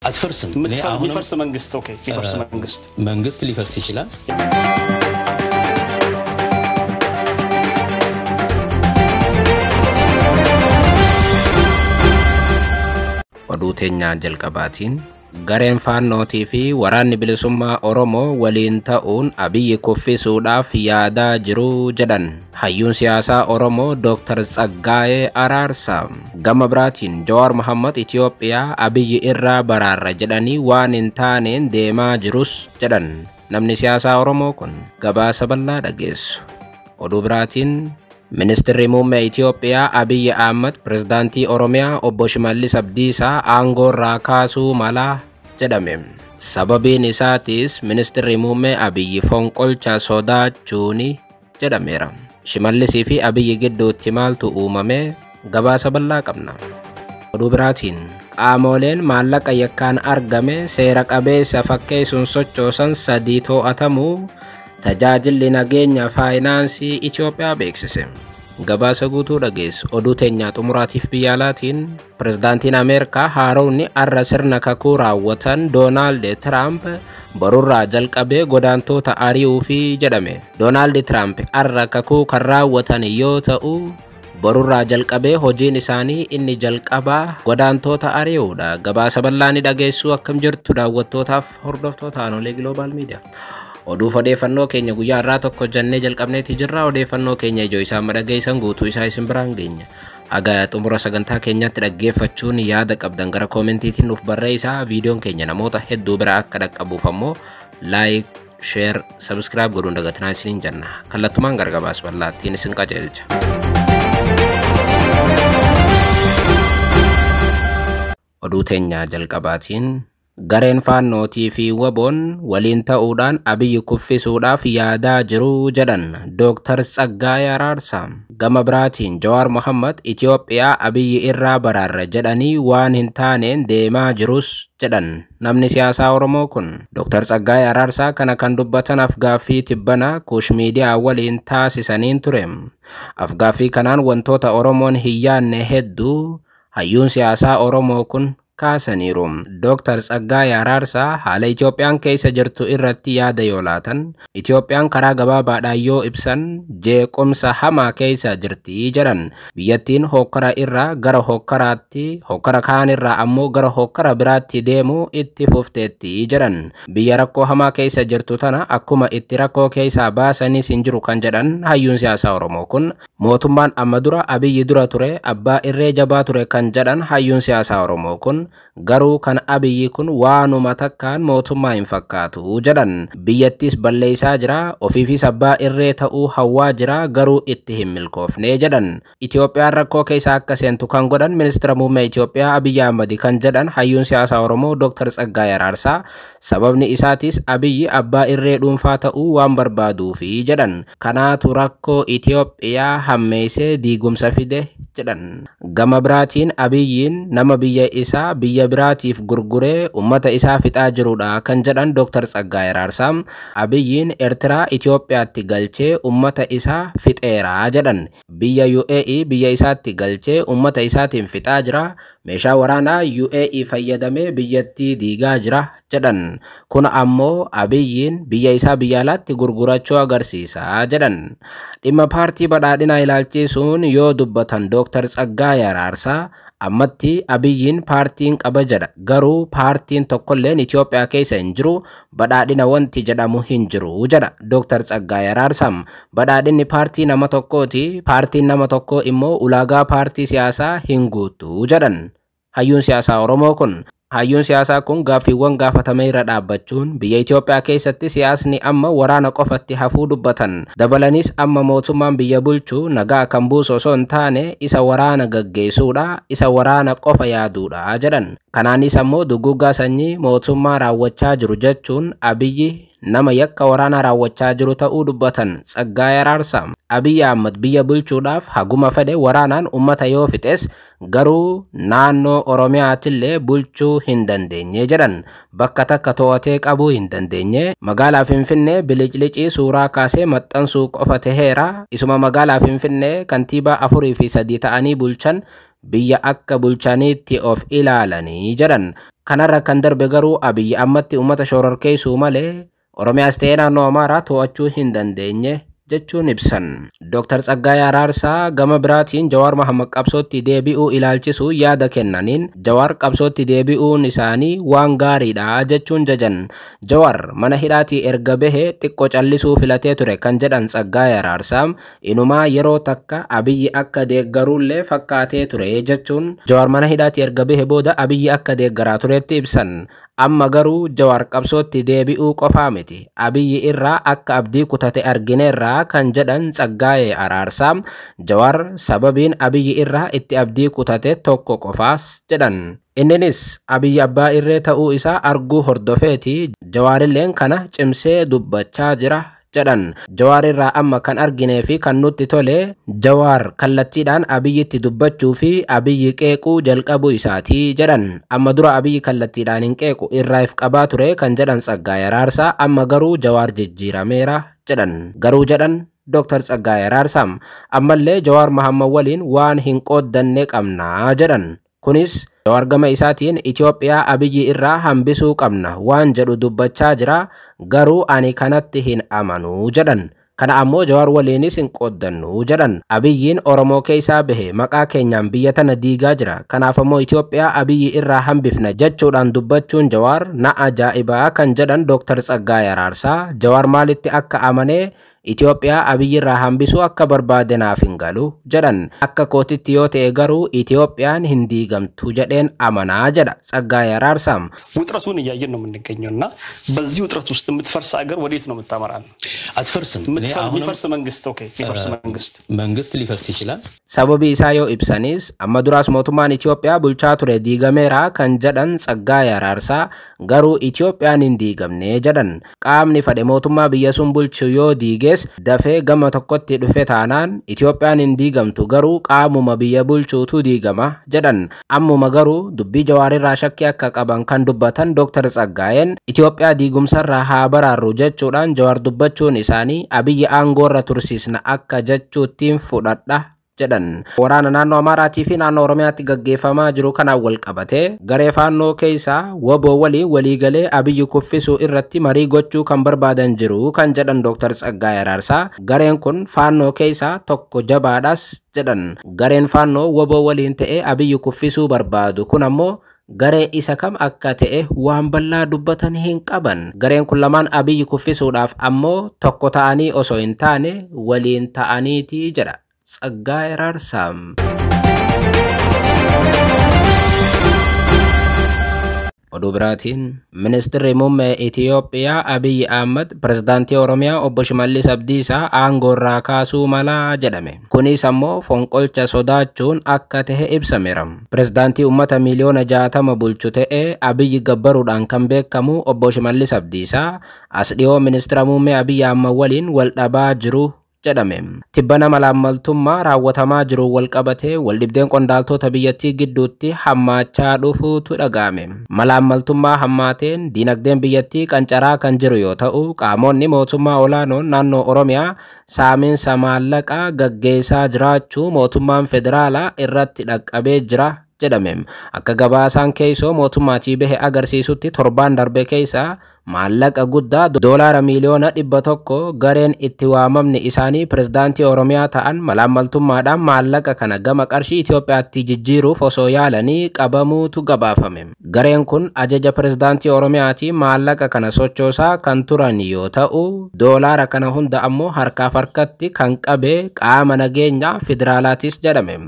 አትፈርስም። እኔ አሁንም የሚፈርስ መንግስት ኦኬ፣ የሚፈርስ መንግስት መንግስት ሊፈርስ ይችላል። Oduu teenyaa jalqabaatiin gareen Faannootii fi waraanni bilisummaa Oromoo waliin ta'uun Abiyyi kuffisuudhaaf yaadaa jiru jedhan hayyuun siyaasaa Oromoo Dr. Tsaggaayee Araarsaa. Gama biraatiin Jawaar Mohammad Itoophiyaa Abiyyi irraa baraarra jedhanii waan hin taaneen deemaa jirus jedhan namni siyaasaa Oromoo kun gabaasa bal'aa dhageessu. Oduu biraatiin Ministeerri Muummee Itoophiyaa Abiyyi Ahmad Pirezidaantii Oromiyaa Obbo Shimallis Abdiisaa aangoo irraa kaasuu malaa jedhame. Sababiin isaatiis Ministeerri Muummee Abiyyi fonqolcha sodaachuuni jedhameera. Shimallisii fi Abiyyi gidduutti maaltu uumame gabaasa bal'aa qabna. Oduu biraatiin qaamoleen maallaqa yakkaan argame seera qabeessa fakkeessuun sochoosan 3 to'atamuu tajaajilli nageenya faayinaansii Itoophiyaa beeksise. Gabaasa guutuu dhageessu. Oduu teenyaa xumuraatiif biyya alaatiin pirezidaantiin Ameerikaa haarowni arra sirna kakuu raawwatan Doonaald Tiraamp borurraa jalqabee godaantoota ari'uufi jedhame. Doonaald Tiraamp arra kakuu kan raawwatan yoo ta'u borurraa jalqabee hojiin isaanii inni jalqabaa godaantoota ari'uudha. Gabaasa bal'aa ni dhageessuu. Akkam jirtu daawwattootaaf hordoftoota Aanolee Global Media. Oduuf odeeffannoo keenya guyyaa irraa tokko jennee jalqabneeti jirra. Odeeffannoo keenya ijoo isaan madhageessan guutuu isaa isin biraan geenya. Haga xumura sagantaa keenyaatti dhaggeeffachuun yaada qabdan gara koomentiitiin nuuf barreessaa. Viidiyoon keenya namoota hedduu bira akka dhaqqabuuf ammoo laayik, sheer, sabskiraayib godhuun dagatinaa isiniin jenna. Kallattumaan gara gabaasa bal'aattiin isin qajeelcha. Oduu teenyaa jalqabaatiin gareen Faannootii fi Waboon waliin ta'uudhaan Abiyyi kuffisuudhaaf yaadaa jiru jedhan Dr. Tsaggaayee Araarsaa. Gama biraatiin Jawaar Mohammad Itoophiyaa Abiyyi irraa baraarra jedhanii waan hin taaneen deemaa jirus jedhan namni siyaasaa Oromoo kun. Dr. Tsaggaayee Araarsaa kana kan dubbatan afgaaffii tibbana Kuush Miidiyaa waliin taasisaniin ture. Afgaaffii kanaan wantoota Oromoon hin yaadne hedduu hayyuun siyaasaa Oromoo kun kaasaniiru. Dr. Tsaggaayee Araarsaa haala Itoophiyaan keessa jirtu irratti yaada yoo laatan, Itoophiyaan karaa gabaabaadhaan yoo ibsan jeequmsa hamaa keessa jirti jedhan. Biyyattiin hokkara irraa gara hokkaraatti, hokkara kaan irraa ammoo gara hokkara biraatti deemuu itti fufteetti jedhan. Biyya rakkoo hamaa keessa jirtu tana akkuma itti rakkoo keessaa baasanis hin jiru kan jedhan hayyuun siyaasaa Oromoo kun, mootummaan amma dura Abiyyi dura ture abbaa irree jabaa ture kan jedhan hayyuun siyaasaa Oromoo kun, garuu kan Abiyyi kun waanuma takkaan mootummaa hin fakkaatu jedhan. Biyyattis balleessaa jira, ofiifis abbaa irree ta'uu hawwaa jira, garuu itti hin milkoofne jedhan. Itoophiyaan rakkoo keessa akka seentu kan godhan ministeera muummee Itoophiyaa Abiyyi Ahmad kan jedhan hayyuun siyaasaa Oromoo Dr. Tsaggaayee Araarsaa, sababni isaatis Abiyyi abbaa irree dhuunfaa ta'uu waan barbaaduufi jedhan. Kanaatu rakkoo Itoophiyaa hammeessee diigumsa fide jedhan. Gama biraatiin Abiyyiin nama biyya isaa biyya biraatiif gurguree ummata isaa fixaa jirudha kan jedhan Dr. Tsaggaayee Araarsaa, Abiyyiin Eertiraa Itoophiyaatti galchee ummata isaa fixeeraa jedhan. Biyya UAE biyya isaatti galchee ummata isaatiin fixaa jira. Meeshaa waraanaa UAE fayyadamee biyyattii diigaa jira jedhan. Kun ammoo Abiyyiin biyya isaa biyya alaatti gurgurachuu agarsiisa jedhan. Dhimma paartii badhaadhinaa ilaalchisuun yoo dubbatan Dr. Tsaggaayee Araarsaa, ammatti Abiyyiin paartiin qaba jedha, garuu paartiin tokkolleen Itoophiyaa keessa hin jiru, badhaadhina wanti jedhamu hin jiru jedha Dr. Tsaggaayee Araarsaa. Badhaadhinni paartii nama tokkooti, paartiin nama tokkoo immoo ulaagaa paartii siyaasaa hin guutu jedhan hayyuun siyaasaa Oromoo kun. Hayyuun siyaasaa kun gaaffiiwwan gaafatame irra dhaabbachuun biyya Itoophiyaa keessatti siyaasni amma waraana qofatti hafuu dubbatan. Dabalanis amma mootummaan biyya bulchu nagaa kan buusu osoo hin taane isa waraana gaggeessuudha, isa waraana qofa yaaduudha jedhan. Kanaanis ammoo duguuggaa sanyii mootummaa raawwachaa jiru jechuun Abiyyi nama yakka waraanaa raawwachaa jiru ta'uu dubbatan Tsaggaayee Araarsaa. Abiyyi Ahmad biyya bulchuudhaaf haguma fedhe waraanaan ummata yoo fixes garuu naannoo Oromiyaatillee bulchuu hin dandeenye jedhan. Bakka takka to'atee qabuu hin dandeenye. Magaalaa Finfinnee biliclicii suuraa kaasee maxxansuu qofa taheera. Isuma magaalaa Finfinnee kantiibaa 4 fi 3 ta'anii bulchan biyya akka bulchaniitti of ilaalanii jedhan. Kanarra kan darbe garuu Abiyyi ammatti uummata shororkeessuu malee Oromiyaas ta'ee naannoo Amaaraa to'achuu hin dandeenye jechuun ibsan. Dr. Tsaggaayee Araarsaa gama biraatiin Jawaar Mohammad qabsootti deebi'uu ilaalchisuu yaada kennaniin Jawaar qabsootti deebi'uun isaanii waan gaariidha jechuun jajan. Jawaar mana hidhaatii erga bahe xiqqoo callisuu filatee ture kan jedhan Tsaggaayee Araarsaa inumaa yeroo takka Abiyyi akka deeggaruullee fakkaatee ture jechuun Jawaar mana hidhaatii erga bahe booda Abiyyi akka deeggaraa turetti ibsan. Amma garuu Jawaar qabsootti deebi'uu qofaa miti. Abiyyi irraa akka abdii kutate argineerraa kan jedhan Tsaggaayee Araarsaa Jawaar sababiin Abiyyi irraa itti abdii kutate tokko qofaas jedhan. Inninis Abiyyi abbaa irree ta'uu isaa arguu hordofeeti Jawaarilleen kana cimsee dubbachaa jira jedhan. Jawaar irraa amma kan arginee fi kan nutti tole Jawaar kallattiidhaan Abiyyitti dubbachuu fi Abiyyi qeequu jalqabuu isaatii jedhan. Amma dura Abiyyi kallattiidhaan hin qeequ irraa if qabaa ture kan jedhan Tsaggaayee Araarsaa amma garuu Jawaar jijjiirameera jedhan. Garuu jedhan Dr. Tsaggaayee Araarsaa ammallee Jawaar Mohammad waliin waan hin qooddanne qabnaa jedhan. Kunis Jawaar gama isaatiin Itoophiyaa Abiyyi irraa hambisuu qabna waan jedhu dubbachaa jira garuu ani kanatti hin amanuu jedhan. Kana ammoo Jawaar waliinis hin qooddannu jedhan. Abiyyiin Oromoo keessaa bahe maqaa keenyaan biyya tana diigaa jira. Kanaaf ammoo Itoophiyaa Abiyyi irraa hambifna jechuudhaan dubbachuun Jawaar na ajaa'ibaa kan jedhan Dr. Tsaggaayee Araarsaa Jawaar maalitti akka amanee Itoophiyaa Abiyyi irraa hambisuu akka barbaade naaf hin galu jedhan. Akka kootitti yoo ta'e garuu Itoophiyaan hin diigamtu jedheen amanaa jedha Tsaggaayee Araarsaa. ውጥረቱን እያየን ነው የምንገኘው እና በዚህ ውጥረት ውስጥ የምትፈርስ አገር ወዴት ነው የምታመራል? አትፈርስም። እኔ አሁንም የሚፈርስ መንግስት ኦኬ፣ የሚፈርስ መንግስት መንግስት ሊፈርስ ይችላል። Sababii isaa yoo ibsanis amma duraas mootummaan Itoophiyaa bulchaa ture diigameera kan jedhan Tsaggaayee Araarsaa garuu Itoophiyaan hin diigamne jedhan. Qaamni fedhe mootummaa biyya sun bulchu yoo diiges dafee gama tokkotti dhufe taanaan Itoophiyaan hin diigamtu garuu qaamuma biyya bulchuutu diigama jedhan. Ammuma garuu dubbii Jawaarirraa shakkii akka qaban kan dubbatan Dr. Tsaggaayeen Itoophiyaa diigumsarraa haa baraarru jechuudhaan Jawaar dubbachuun isaanii Abiyyi aangoorra tursiisna akka jechuuttiin fudhadha jedhan. Waraana naannoo Amaaraatii fi naannoo Oromiyaatti gaggeeffamaa jiru kanaan wal qabatee garee faannoo keessaa WBO waliin waliigalee Abiyyi kuffisuu irratti marii gochuu kan barbaadan jiru kan jedhan Dr. Tsaggaayee Araarsaa gareen kun faannoo keessaa tokko jabaadhas jedhan. Gareen faannoo WBO waliin ta'ee Abiyyi kuffisuu barbaadu kun ammoo garee isa kam akka ta'e waan bal'aa dubbatan hin qaban. Gareen kun lamaan Abiyyi kuffisuudhaaf ammoo tokko ta'anii osoo hin taane waliin ta'aniiti jedha Tsaggaayee Araarsaa. Oduu biraatiin ministeerri muummee Itiyoophiyaa Abiyyi Ahmad pirezidaantii Oromiyaa obbo Shimallis Abdiisaa aangoo irraa kaasuu malaa jedhame. Kunis ammoo fonqolcha sodaachuun akka ta'e ibsameera. Pirezidaantii uummata miiliyoona 60 bulchu ta'e Abiyyi gabbaruudhaan kan beekamu obbo Shimallis Abdiisaa as dhiyoo ministeera muummee Abiyyi Ahmad waliin wal dhabaa jiru jedhame. Tibbana malaammaltummaa raawwatamaa jiru wal qabatee waldhibdeen qondaaltota biyyattii gidduutti hammaachaa dhufuutu dhaga'ame. Malaammaltummaa hammaateen diinagdeen biyyattii qancaraa kan jiru yoo ta'u qaamonni mootummaa olaanoon naannoo Oromiyaa saamiinsa maallaqaa gaggeessaa jiraachuu mootummaan federaalaa irratti dhaqqabee jira jedhame. Akka gabaasaan keessoo mootummaatii bahe agarsiisutti torbaan darbe keessa maallaqa guddaa doolaara miiliyoona 100 gareen itti waamamni isaanii pirezidaantii Oromiyaa ta'an malaammaltummaadhaan maallaqa kana gama qarshii Itoophiyaatti jijjiiruuf osoo yaalanii qabamuutu gabaafame. Gareen kun ajaja pirezidaantii Oromiyaatiin maallaqa kana sochoosaa kan turan yoo ta'u doolaara kana hunda ammoo harkaaf harkatti kan qabe qaama nageenyaa federaalaatis jedhame.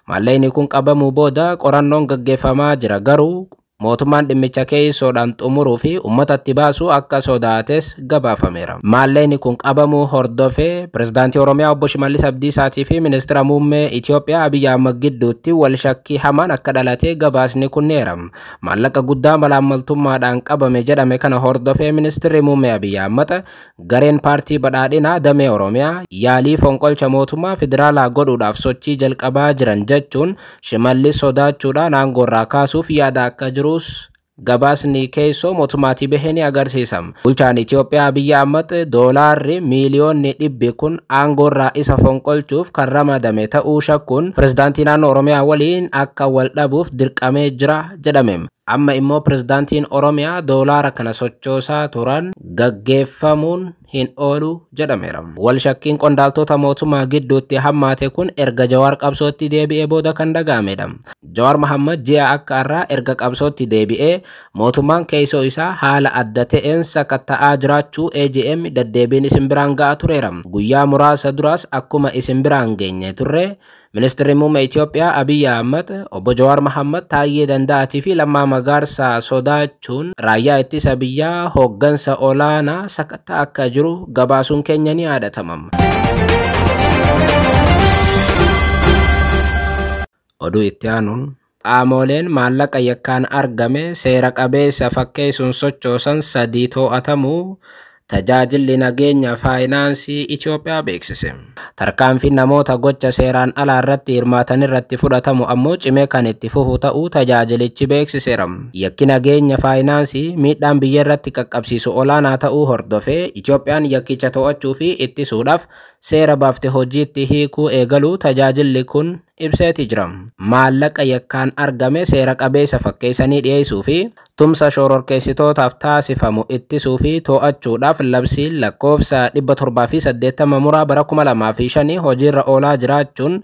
Maallaqni kun qabamuu booda qorannoon gaggeeffamaa jira garuu mootummaan dhimmicha keessoodhaan xumuruu fi uummatatti baasuu akka sodaates gabaafameera. Maallaqni kun qabamuu hordofee pirezidaantii Oromiyaa obbo Shimallis Abdiisaatii fi ministeera muummee Itoophiyaa Abiyyi Ahmad gidduutti wal shakkii hamaan akka dhalatee gabaasni kunneera. Maallaqa guddaa malaammaltummaadhaan qabame jedhame kana hordofee ministeerri muummee Abiyyi Ahmad gareen paartii badhaadhinaa damee Oromiyaa yaalii fonqolcha mootummaa federaalaa godhuudhaaf sochii jalqabaa jiran jechuun Shimallis sodaachuudhaan aangoorraa kaasuuf yaada akka jiru gabaasni keessoo mootummaatii bahe ni agarsiisa. Bulchaan Itoophiyaa Abiyyi Ahmad doolaarri miiliyoonni 100 kun aangoorraa isa fonqolchuuf kan ramadame ta'uu shakkuun pirezidaantii naannoo Oromiyaa waliin akka wal dhabuuf dirqamee jira jedhame. Amma immoo pirezidaantiin Oromiyaa doolaara kana sochoosaa turan gaggeeffamuun hin oolu jedhameera. Wal shakkiin qondaaltota mootummaa gidduutti hammaate kun erga Jawaar qabsootti deebi'ee booda kan dhaga'amedha. Jawaar Mohammad ji'a akka irraa erga qabsootti deebi'ee mootummaan keessoo isaa haala adda ta'een sakatta'aa jiraachuu AGM deddeebiin isin biraan ga'aa tureera. Guyyaa muraasa duraas akkuma isin biraan geenye turre Ministeerri muummee Itoophiyaa Abiyyi Ahmad, obbo Jawaar Mohammad, Taayyee Danda'aatii fi Lammaa Magarsaa sodaachuun raayyaa ittisa biyyaa hooggansa olaanaa sakatta'aa akka jiru gabaasuun keenya ni yaadatama. Oduu itti aanuun qaamoleen maallaqa yakkaan argame seera qabeessa fakkeessuun sochoosan sadii to'atamuu tajaajilli nageenya faayinaansii Itoophiyaa beeksise. Tarkaanfiin namoota gocha seeraan alaa irratti hirmaatan irratti fudhatamu ammoo cimee kan itti fufu ta'uu tajaajilichi beeksiseera. Yakki nageenya faayinaansii miidhaan biyya irratti qaqqabsiisu olaanaa ta'uu hordofee Itoophiyaan yakkicha to'achuu fi ittisuudhaaf seera baafte hojiitti hiikuu eegaluu tajaajilli kun ibseeti jira. Maallaqa yakkaan argame seera qabeessa fakkeessanii dhiyeessuu fi tumsa shororkeessitootaaf taasifamu ittisuu fi to'achuudhaaf labsiin lakkoofsa 780 muraa bara 2005 hojiirra oolaa jiraachuun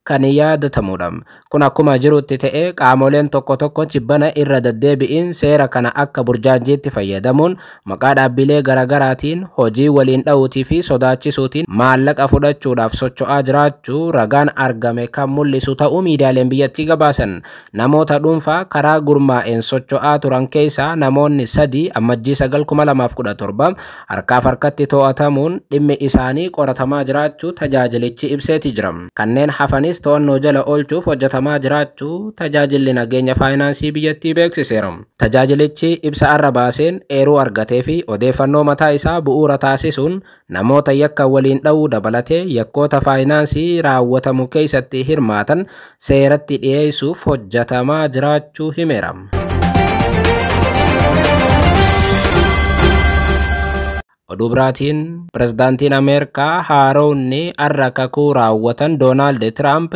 kan yaadatamudha. Kun akkuma jirutti ta'ee qaamoleen tokko tokko jibbana irra deddeebi'iin seera kana akka burjaajiitti fayyadamuun maqaa dhaabbilee garaagaraatiin hojii waliin dha'uutii fi sodaachisuutiin maallaqa fudhachuudhaaf socho'aa jiraachuu ragaan argame kan mul'isu ta'uu miidiyaaleen biyyattii gabaasan. Namoota dhuunfaa karaa gurmaa'een socho'aa turan keessaa namoonni sadii Ammajjii 9,2017 harkaaf harkatti to'atamuun dhimmi isaanii qoratamaa jiraachuu tajaajilichi ibseeti jira. Kanneen hafanis to'annoo jala oolchuuf hojjetamaa jiraachuu tajaajilli nageenya faayinaansii biyyattii beeksiseera. Tajaajilichi ibsa arra baaseen eeruu argatee fi odeeffannoo mataa isaa bu'uura taasisuun namoota yakka waliin dha'uu dabalatee yakkoota faayinaansii raawwatamu keessatti hirmaatan seeratti dhiyeessuuf hojjetamaa jiraachuu himeera. Oduu biraatiin pirezidaantiin Ameerikaa haarowni har'a kakuu raawwatan Doonaald Tiraamp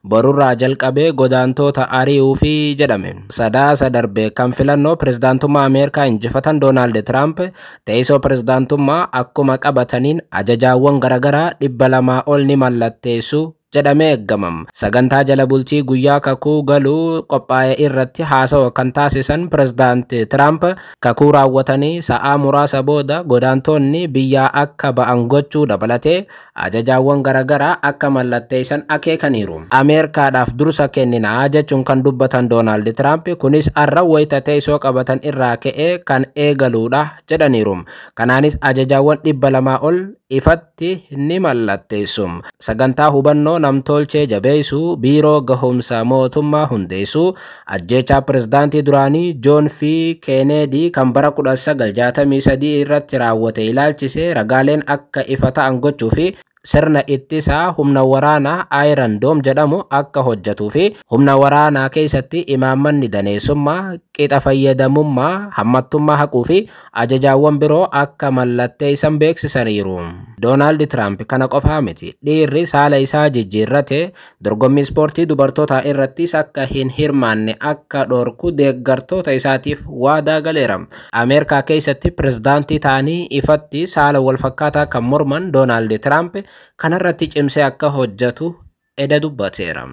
borurraa jalqabee godaantoota ari'uufi jedhame. Sadaasa darbe kan filannoo pirezidaantummaa Ameerikaa injifatan Doonaald Tiraamp teessoo pirezidaantummaa akkuma qabataniin ajajaawwan garaagaraa 200 ol ni mallatteessu jedhamee eegamam. Sagantaa jala bultii guyyaa kakuu galuu qophaa'e irratti haasawa kan taasisan pirezidaanti Tiraamp kakuu raawwatanii sa'aa muraasa booda godaantonni biyyaa akka ba'an gochuu dabalatee ajajaawwan garaagaraa akka mallatteessan akeekaniiru. Ameerikaadhaaf dursa kenninaa jechuun kan dubbatan Doonaald Tiraamp kunis har'a wayita teessoo qabatan irraa ka'ee kan eegaluudha jedhaniiru. Kanaanis ajajaawwan 200 ol ifatti ni mallatteessu. Sagantaa hubannoo namtolchee jabeessuu, biiroo gahumsa mootummaa hundeessuu, ajjeechaa pirezidaantii duraanii Joon F. Keeneedii kan bara 1963 irratti raawwate ilaalchisee ragaaleen akka ifa ta'an gochuu fi sirna ittisaa humna waraanaa Iron Dome jedhamu akka hojjetuu fi humna waraanaa keessatti imaammanni daneessummaa, qixa fayyadamummaa, hammattummaa haquu fi ajajaawwan biroo akka mallatteessan beeksisaniiru. Doonaald Tiraamp kana qofaa miti. Dhiirri saala isaa jijjiirrate dorgommii ispoortii dubartootaa irrattis akka hin hirmaanne akka dhorku deeggartoota isaatiif waadaa galeera. Ameerikaa keessatti pirezidaantii ta'anii ifatti saala walfakkaataa kan morman Doonaald Tiraamp kanarratti cimsee akka hojjetu eda dubbateera.